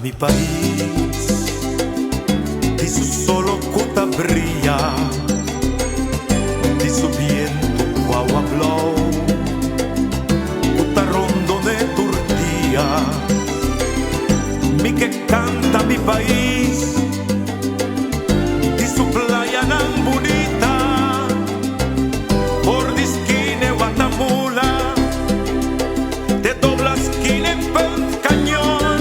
mi pais Di su solo ku ta bria Di su bientu ku awa blou Ku ta rondon'é tur dia Mi ke kanta mi pais Di su playanan bunita For di skine Watamula Te dobla skine Punt Cañon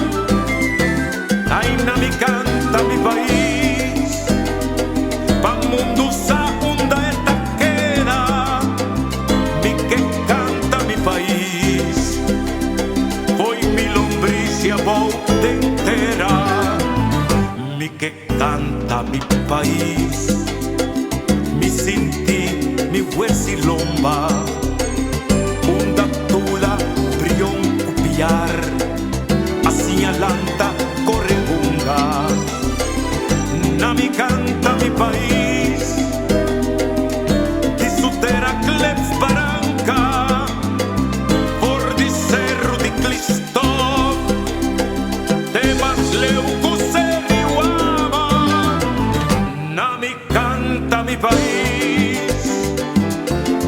Aina mi canta mi pais Pa mundu sa unda e ta keda Mi ke canta mi pais Fo'i mi lombricia bou den tera Mi ke canta mi pais Mi sinti mi huesi lomba Unda tula brion cu piar A siña lanta corre hunga Na mi canta mi pais Di su tera klets baranca For di Cerro di Clistof Te mas leu cu Seriwama Na mi canta mi pais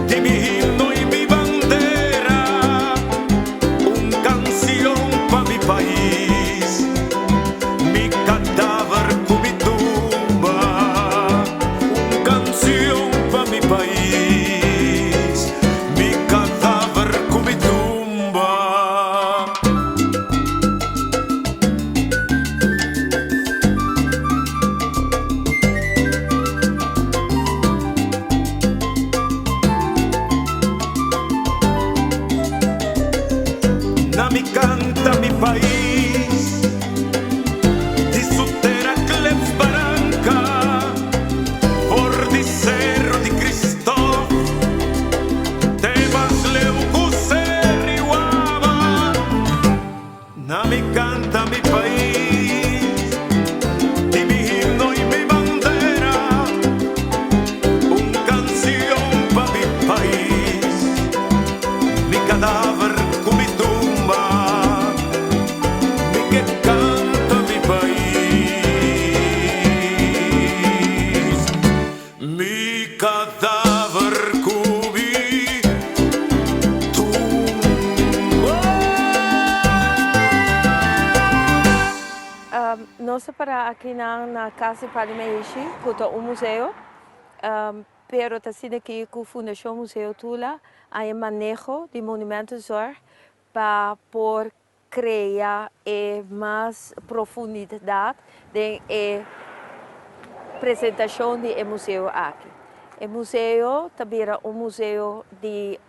Di mi himno y mi bandera Un cancion pa mi pais Mi cadaver cu mi tumba Un cancion pa mi pais Mi cadaver cu mi tumba. Na mi canta mi pais Di su tera klets baranca For di Cerro di Cristof Te mas leu cu Seriwaba Na mi canta mi pais Di mi himno y mi bandera Un cancion pa mi pais Mi cadaver cu mi tumba Mi ke canta mi pais Mi cadaver cu mi tumba. Nos ta para akinan na Cas di Padre Meishi cu ta un museo. Pero ta asina aki ku Fundashon Museo Tula a e maneho di Monumentenzorg pa por krea e mas profundidat den e presentashon di e museo aki. E museo ta bira un museo di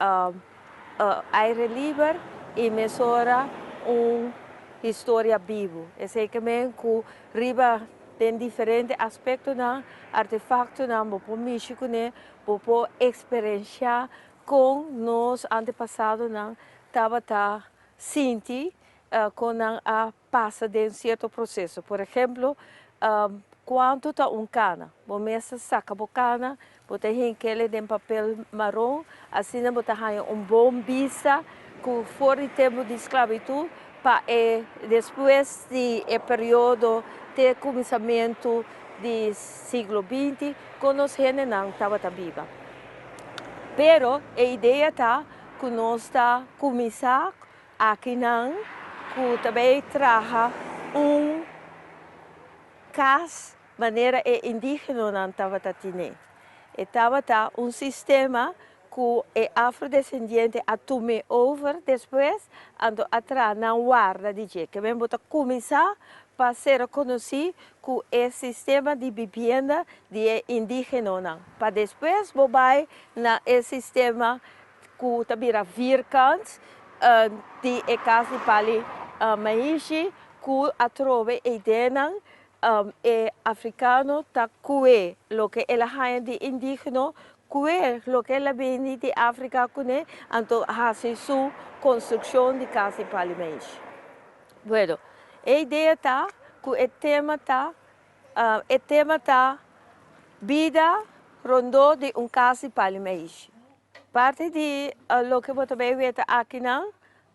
aire liber i mesora un historia bibu. Esei ke men ku riba Den diferente aspektonan, artefaktonan bo por mishi kuné, bo por eksperenshá kon nos antepasadonan tabata sinti, kon nan a pasa den sierto proseso. Por ehemplo, kuantu ta un kana? Bo mes ta saka bo kana, bo ta hink'el den papel maron, asina bo ta haña un bon bista ku for di tempu di sklabitut pa e despues di e periodo te kuminsamentu di siglo binti kon nos hendenan tabata biba. Pero e idea ta ku nos ta kuminsá akinan ku ta bay traha un kas manera e indigenonan tabata tine. E tabata un sistema ku e afrodesendiente a tum'é over despues, anto a traha nan warda di dje. Ke men bo ta kuminsá pa ser konosí ku e sistema di bibienda di e indigenonan, pa despues bo bai na e sistema ku ta bira vierkant di e kas di pali maishi ku atrobe e ideanan e afrikano ta kue loke el a haña di indigeno, kue loke el a bini di Afrika kuné, anto hasi su konstrukshon di kas di pali maishi. Bueno, e idea ta ku e tema ta e tema ta bida rondó di un kas di pali maishi. Parti di loke bo ta bay weta akinan.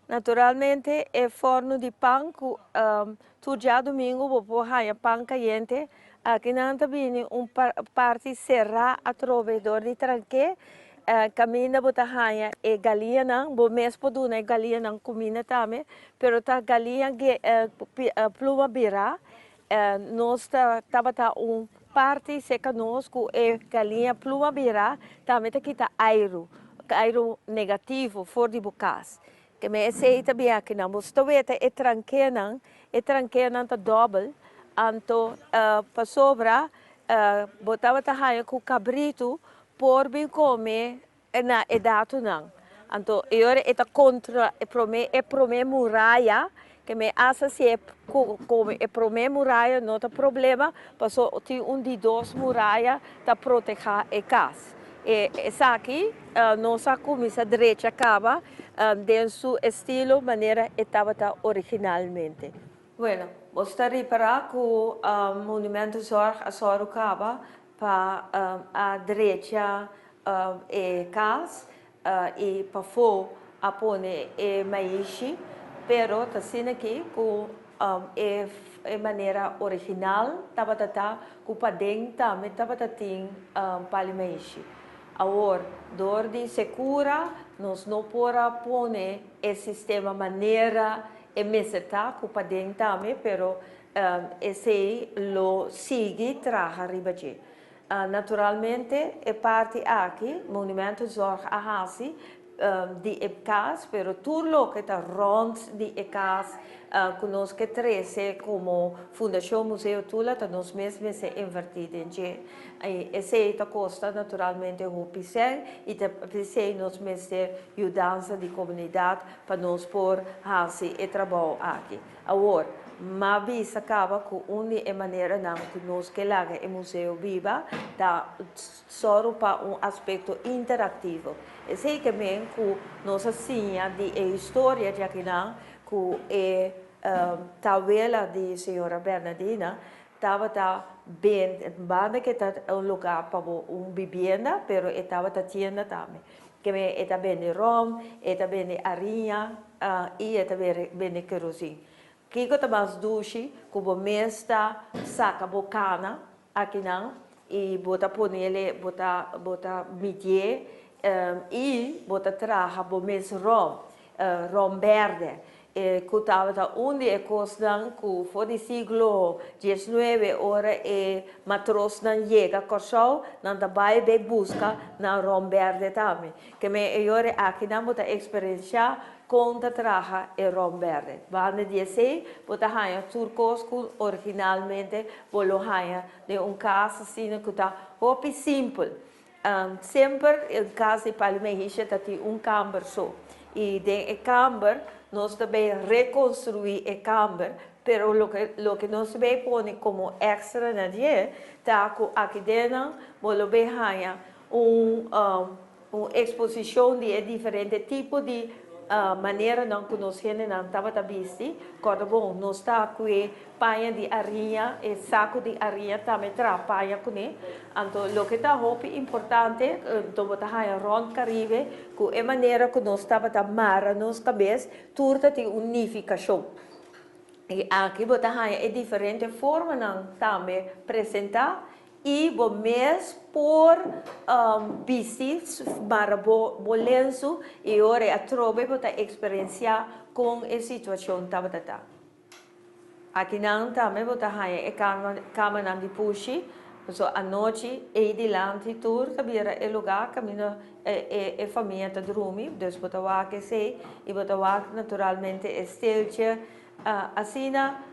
Naturalmente e fòrnu di pan ku tur djadumingu bo por haña pan kayente. Aki nan ta bini un parti será atrobe dor di tranké kaminda bo ta haña e galiñanan. Bo mes por duna e galiñanan kuminda tambe, pero ta galiña pluma birá. Nos ta tabata un parti serka nos ku e galiña pluma birá tambe ta kita airu, airu negativo for di bo kas. Ke men esei ta bin akinan. Bo ta weta e trankenan, e trankenan ta dòbel, anto pasobra bo tabata haña ku kabritu por bin kome na e datonan. Anto e ora e ta kontra e promé e promé muraya, ke men hasta si e kome e promé muraya no ta problema, paso tin un di dos muraya ta protehá e kas. E esaki nos a kuminsá drecha kaba den su estilo manera e tabata originalmente. Bueno, bo ta ripará ku Monumentenzorg a sòru kaba pa a drecha e kas i pafó a pone e maishi, pero ta asina aki ku e manera original tabata ta ku paden tambe tabata tin pali maishi. Awor, dor di sekura nos no por a pone e sistema manera e mester ta ku paden tambe, pero esei lo sigui traha riba dje. Naturalmente e parti aki Monumentenzorg a hasi di e kas, pero tur loke ta rònt di e kas ku nos ke trese komo Fundashon Museo Tula ta nos mes mester invertí den dje. I esei ta kosta naturalmente hopi sèn i ta p'esei nos mester yudansa di komunidat pa nos por hasi e trabou aki. Awor, m'a bisa kaba ku un di e maneranan ku nos ke laga e museo biba ta sòru pa un aspekto interaktivo. Esei ke men ku nos a siña di e historia djakinan ku e tawela di señora Bernadina tabata bende, banda ke ta un lugá pa bo un bibienda, pero e tabata tienda tambe. Ke men e ta bende rom, e ta bende ariña i e ta bende kerosin. Kiko ta mas dushi ku bo mes ta saka bo kana akinan i bo ta ponele, bo ta bo ta midié i bo ta traha bo mes rom, rom bèrdè. E ku tabata un di e kosnan ku for di siglo diesnuebe ora e matrosnan yega Kòrsou nan ta bai bay buska nan rom bèrdè tambe. Ke men e yore akinan bo ta eksperensiá kon ta traha e rom bèrdè. Banda di esei bo ta haña tur kos ku originalmente bo lo haña den un kas asina ku ta hopi simpel. Semper e kas di Pali Mehisha ta tin un kamber so. I den e kamber nos ta bay rekonstruí e kamber, pero loke loke nos ta bay pone komo èkstra na dje ta ku aki dennan bo lo bay haña un un eksposishon di e diferente tipo di maneranan ku nos hendenan tabata bisti. Kòrda bon, nos ta ku e paña di ariña, e saku di ariña tambe traha paña kuné. Anto loke ta hopi importante, anto bo ta haña rònt Karibe ku e manera ku nos tabata mara nos kabes, tur ta tin un nifikashon. I aki bo ta haña e diferente formanan tambe presentá I bo mes por bisti mara bo bo lensu i ora e atrobe bo ta eksperensiá kon e situashon tabata ta. Akinan tambe bo ta haña e kamanan di pushi, pasobra anochi ei dilanti tur ta bira e lugá kaminda e famia ta drumi, dus bo ta wak esei i bo ta wak naturalmente e steltje. Asina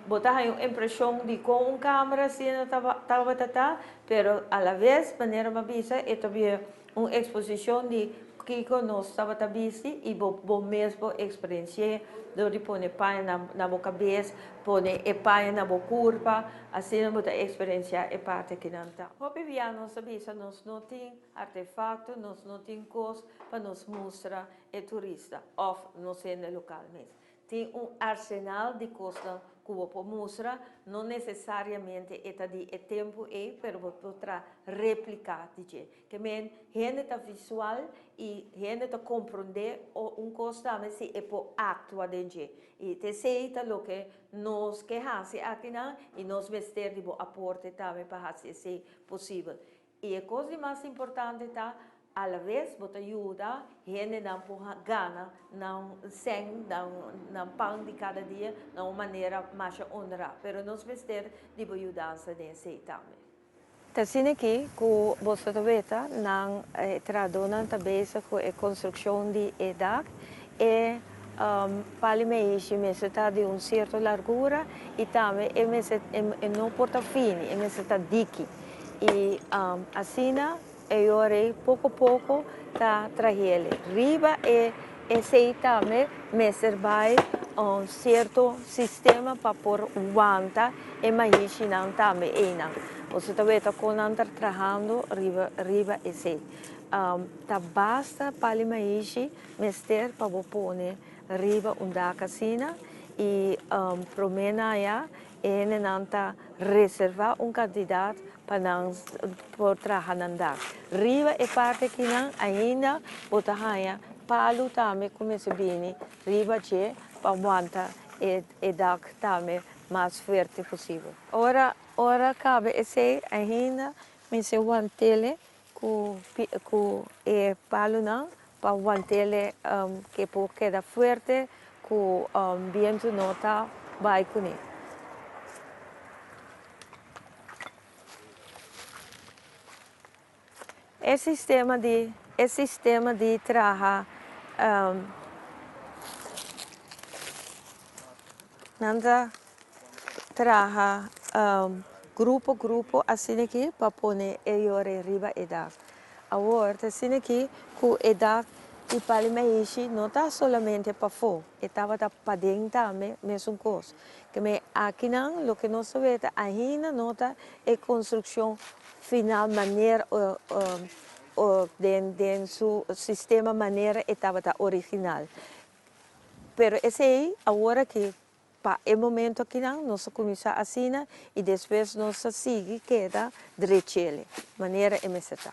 bo ta haña un impreshon di kon un kamera asina tabata ta, pero alaves manera mi a bisa e ta bira un eksposishon di kiko nos tabata bisti i bo bo mes bo eksperensi'é dor di pone paña na bo kabes, pone e paña na bo kurpa, asina bo ta eksperensiá e parti kinan ta. Hopi bia nos ta bisa nos no tin artefakto, nos no tin kos pa nos mustra e turista òf nos hende lokal mes. Tin un arsenal di kosnan ku bo por mustra, no nesesariamente e ta di e tempu ei, pero bo por traha repliká di dje. Ke men hende ta visual i hende ta komprondé un kos tambe si e por aktua den dje. I t'esei ta loke nos ke hasi akinan i nos mester di bo aporte tambe pa hasi esei posibel. I e kos di mas importante ta, alaves bo ta yuda hendenan por gana nan sèn, nan pan di kada dia na un manera masha onrá. Pero nos mester di bo yudansa den esei tambe. Ta asina aki ku boso ta weta nan e trahadónan ta bezig ku e konstrukshon di e dak. E pali meishi mester ta di un sierto largura i tambe e mester e no por ta fini, e mester ta diki. I asina e yora ei poko poko ta trahele. Riba e esei tambe mester bai un sierto sistema pa por wanta e maishinan tambe einan. Boso ta weta kon nan ta trahando riba riba esei. Ta basta pali maishi mester pa bo pone riba un dak asina i prome na ya E hendenan ta reservá un kantidat pa nan por traha nan dak. Riba e parti akinan ainda bo ta haña palu tambe ku mester bini riba dje pa wanta e dak tambe mas fuerte posibel. Ora ora kaba esei ainda mester want'ele ku ku e palunan pa want'ele ke por keda fuerte ku bientu no ta bai kuné. E sistema di e sistema di traha nan ta traha grupo grupo asina aki pa pone e yore riba e dak. Awor ta asina aki ku e dak di Pali Maishi no ta solamente pafó, e tabata paden tambe mesun kos. Keme akinan loke nos ta weta ainda no ta e konstrukshon final manera den su sistema manera e tabata original. Pero esei awor aki pa e momento akinan nos a kuminsá asina i despues nos a sigui keda drechele manera e mester ta.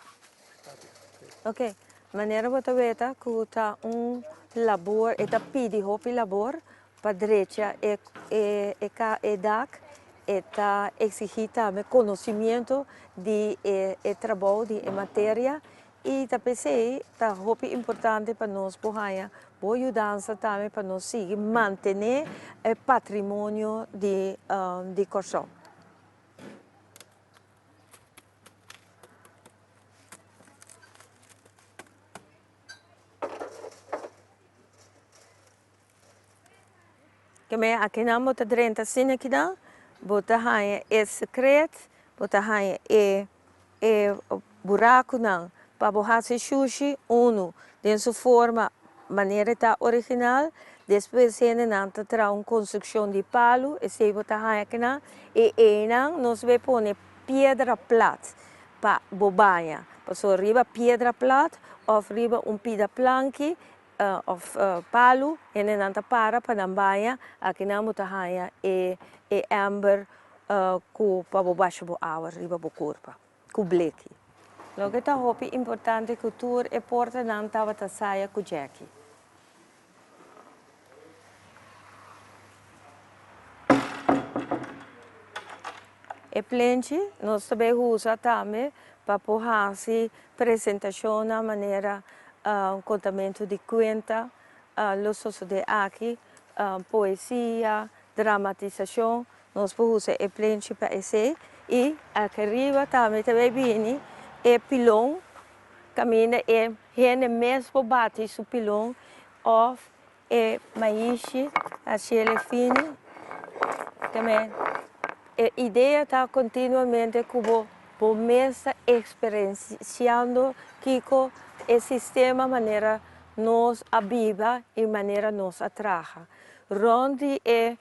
Ok, manera bo ta weta ku ta un labor, e ta pidi hopi labor pa drecha e e dak, e ta eksigí tambe konosimiento di e trabou, di e materia I ta p'esei ta hopi importante pa nos por haña bo yudansa tambe pa nos sigui mantené e patrimonio di di Kòrsou. Keme akinan bo ta drenta asina akinan, bo ta haña e sekret, bo ta haña e e burakunan pa bo hasi shushi, unu den su forma manera e ta original, despues hendenan ta traha un konstrukshon di palu, esei bo ta haña akinan, i einan nos bay pone piedra plat pa bo baña, pasobra riba piedra plat òf riba un pida planki of palu, hendenan ta para pa nan baña, akinan bo ta haña e e ember ku pa bo basha bo awa riba bo kurpa, ku bleki. Loke ta hopi importante ku tur e portanan tabata saya ku djeki. E plenchi nos ta bay usa tambe pa por haci presentacionnan manera contamento di cuenta lo sosode aki, poesia, dramatisacion, nos por usa e plenchi pa esey y aki riba tambe ta bay bini e pilon caminda e hende mes por bati su pilon of E maishi a shele fini tambe. E idea ta continuamente cu bo bo mes ta experienciando kico e sistema manera nos a biba y manera nos a traha. Rond di e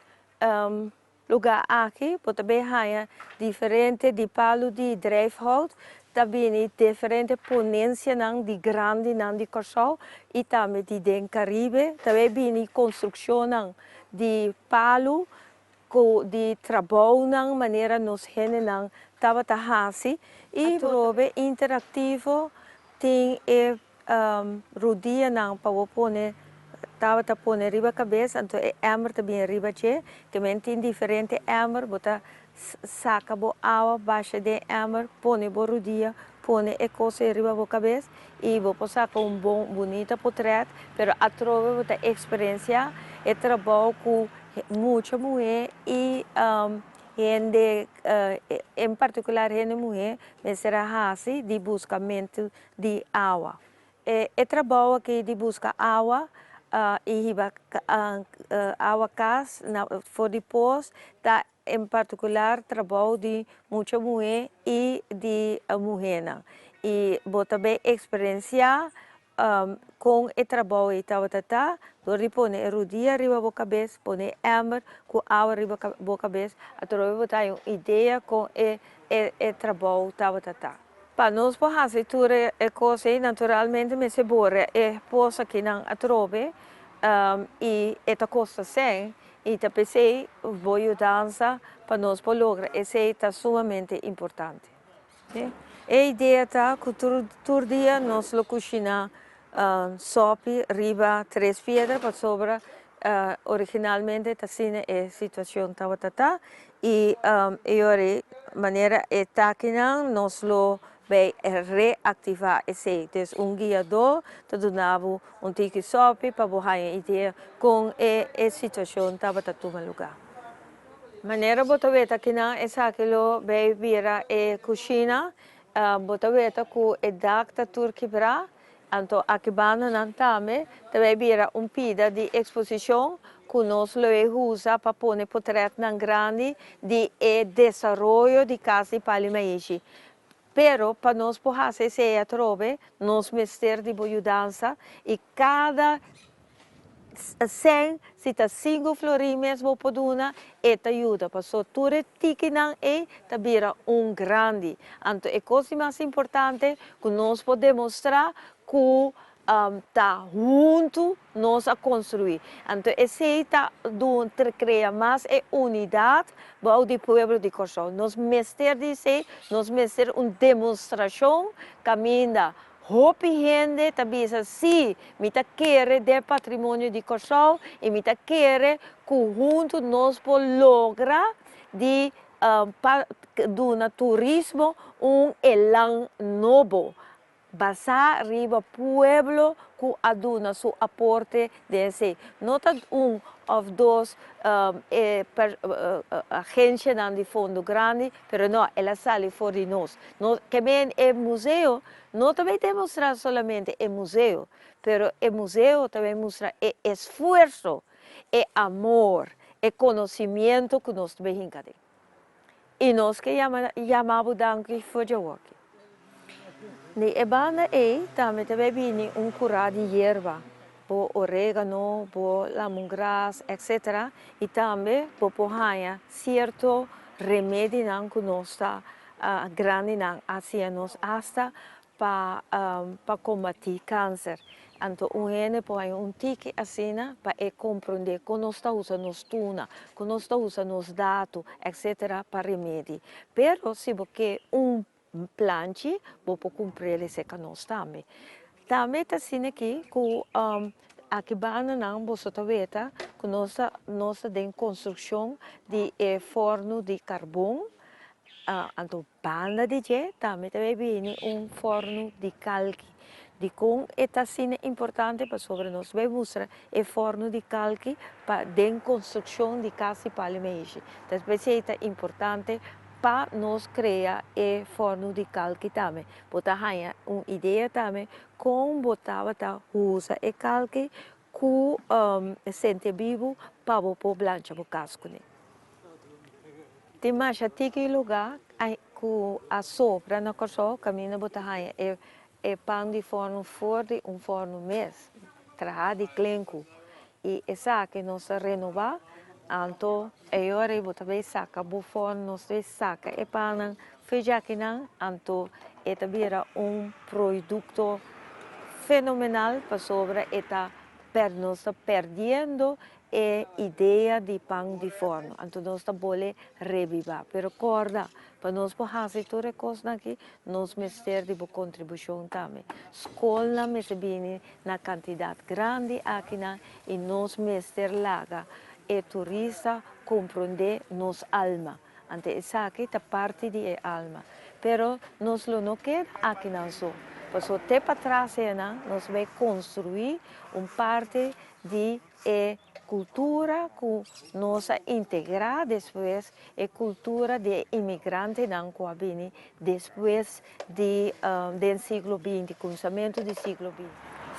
Lugá aki bo ta bay haña diferente di palu di drijfhout, ta bini diferente ponencianan di grandinan di Kòrsou i tambe di den Karibe, ta bay bini konstrukshonnan di palu. Ku di trabounan manera nos hendenan tabata hasi i atrobe interaktivo tin e rudianan pa bo pone tabata pone riba kabes anto e ember ta bini riba dje ke men tin diferente ember bo ta saka bo awa basha den ember pone bo rudia pone e kos ei riba bo kabes i bo por saka un bon bunita potret pero atrobe bo ta eksperensia e trabou ku Mucha muhé i hende, en partikular hende muhé, mester a hasi di buskamentu di awa. E trabou aki di buska awa i hiba awa kas for di pos ta en partikular trabou di mucha muhé i di muhénan. I bo ta bay eksperensiá Kon e trabou ei tabata ta? Dor di pone e rudia riba bo kabes, pone e ember ku awa riba bo kabes, atrobe bo ta haña un idea kon e e trabou tabata ta. Pa nos por hasi tur e kos ei, naturalmente mester bora e pos akinan atrobe i e ta kosta sèn i ta p'esei bo yudansa pa nos por logra esei ta sumamente importante. E idea ta ku tur dia nos lo kushiná sòpi riba tres piedra pasobra originalmente ta asina e situashon tabata ta i e ora ei manera e takinan nos lo bay reaktivá esei. Dus un guiadó ta duna bo un tiki sòpi pa bo haña idea kon e situashon tabata tuma lugá. Manera bo ta weta kinan esaki lo bay bira e cushina, bo ta weta cu e dak ta tur kibra, anto aki bandanan tambe ta bay bira un pida di exposicion cu nos lo e usa pa pone potretnan grandi di e desaroyo di cas di Pali Maishi. Pero pa nos por haci esey atrobe nos mester di bo yudansa y cada sèn, si ta sinku florin mes bo por duna, e ta yuda paso tur e tikinan ei ta bira un grandi. Anto e kos di mas importante ku nos por demostrá ku ta huntu nos a konstruí. Anto esei ta dun krea mas e unidat bou di pueblo di Kòrsou. Nos mester di esei, nos mester un demostrashon kaminda Hopi hende ta bisa, Sí, mi ta kere den patrimonio di Kòrsou i mi ta kere ku huntu nos por logra di pa duna turismo un elan nobo basá riba pueblo ku a duna su aporte den esei. No ta un òf dos e agencianan di fondo grandi, pero no, el a sali for di nos. No ke men e museo no ta bay demostra solamente e museo, pero e museo ta bay mustra e esfuerso, e amor, e conocimiento cu nos ta bay hinca den. Y nos ke yama yama bo danki for djawoki. Di e banda ey tambe ta bay bini un cura di yerba, bo oregano, bo lamongras, etc. Y tambe bo por haña cierto remedinan cu nos ta grandinan a siña nos hasta pa pa kombatí kanser. Anto un hende por haña un tiki asina pa e komprondé kon nos ta usa nos tuna, kon nos ta usa nos datu, etcetera pa remedi. Pero si bo ke un planchi bo por kumpr'el esei ka nos tambe. Tambe ta asina aki ku aki bandanan boso ta weta ku nos ta nos ta den konstrukshon di e fòrnu di karbon, anto Banda di dje tambe ta bay bini un fòrnu di kalki. Dikon e ta asina importante? Pasobra nos bay mustra e fòrnu di kalki pa den konstrukshon di kas di Pali Meishi. Ta p'esei ta importante pa nos krea e fòrnu di kalki tambe. Bo ta haña un idea tambe kon bo tabata usa e kalki ku sente bibu pa bo por blancha bo kas kuné. Tin masha tiki lugá ku a sobra na Kòrsou kaminda bo ta haña e e pan di fòrnu for di un fòrnu mes, trahá di klenku. I esaki nos ta renobá, anto e ora ei bo ta bay saka bo fòrnu, nos ta bay saka e pannan for djakinan, anto e ta bira un produkto fenomenal pasobra e ta nos ta pèrdiendo. e idea di pan di forno, anto nos ta bole rebiba. Pero corda, pa nos por haci tur e cosnan aki, nos mester di bo contribucion tambe. Scolnan mester bini na cantidad grandi akinan y nos mester laga e turista comprende nos alma. Anto esaki ta parti di e alma. Pero nos lo no keda akinan so. Paso te patras einan nos bay construi un parti di e cultura cu nos a integra despues, e cultura di e imigrantenan cu a bini despues di den siglo binti, cuminsamentu di siglo binti.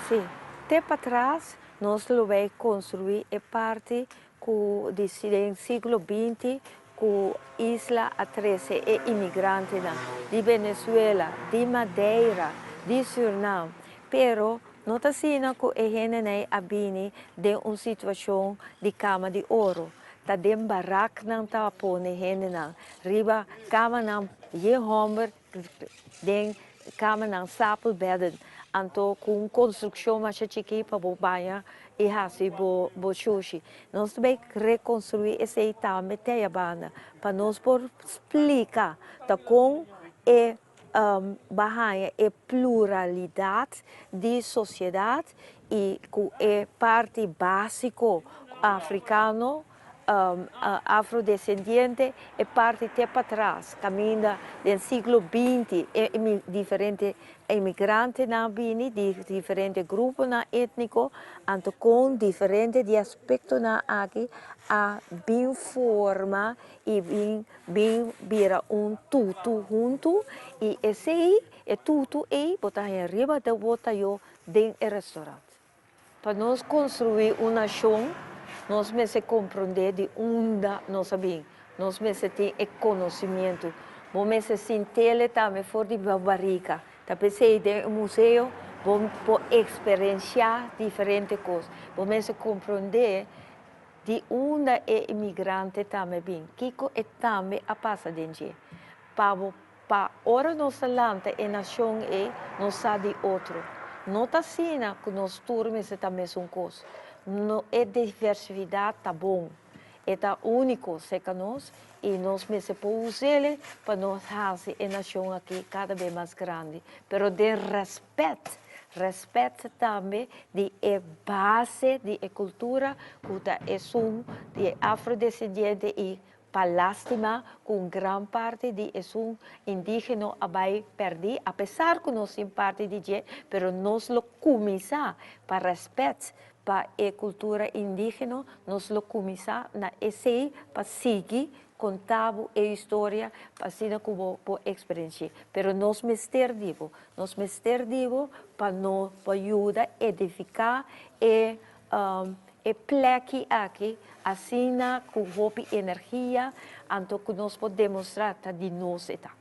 Si, te patras nos lo bay construi e parti cu di den siglo binti cu isla a trece e imigrantenan di Venezuela, di Madeira, di Surinam, pero no ta asina cu e hendenan a bini den un situacion di cama di oro, ta den baraknan ta pone hendenan riba camanan yen homber den kamanan stapelbedden, anto ku un konstrukshon masha chikí pa bo baña i hasi bo bo shushi. Nos ta bai rekonstruí esei tambe te aya banda pa nos por splika ta kon e ba haña e pluralidat di sosiedat i ku e parti básiko afrikano afrodescendiente e parti te patras caminda den siglo binti e diferente emigrantenan a bini di diferente gruponan etnico anto con diferente di aspectonan aki a bin forma y bin bin bira un tutu hunto y esey e tutu ey bo ta haña riba de bo tayo den e restaurant. Pa nos construi un nacion, nos mester comprende di unda nos a bin. Nos mester tin e conocimiento. Bo mester sintele tambe for di bo barica. Ta p'esey den e museo bo por experiencia diferente cos. Bo mester comprende di unda e inmigrante tambe bin, kico e tambe a pasa den dje. Pa bo Pa ora nos ta lanta e nacion ei, nos sa di otro. No ta asina cu nos tur mester ta mesun cos. No, e diversidad ta bon. E ta unico cerca nos y nos mester por us'ele pa nos haci e nacion aki cada bes mas grandi. Pero den respet, respet tambe di e base di e cultura cu ta esun di e afrodescendiente y Pa lastima cu un gran parti di esun indigeno a bay perdi, apesar cu nos tin parti di dje, pero nos lo cuminsa pa respet pa e cultura indigeno, nos lo cuminsa na esey pa sigui conta bo e historia pa asina cu bo por experienci'e. Pero nos mester di bo, nos mester di bo pa no pa yuda edifica e E pleki aki asina ku hopi energia anto ku nos por demostrá ta di nos e ta.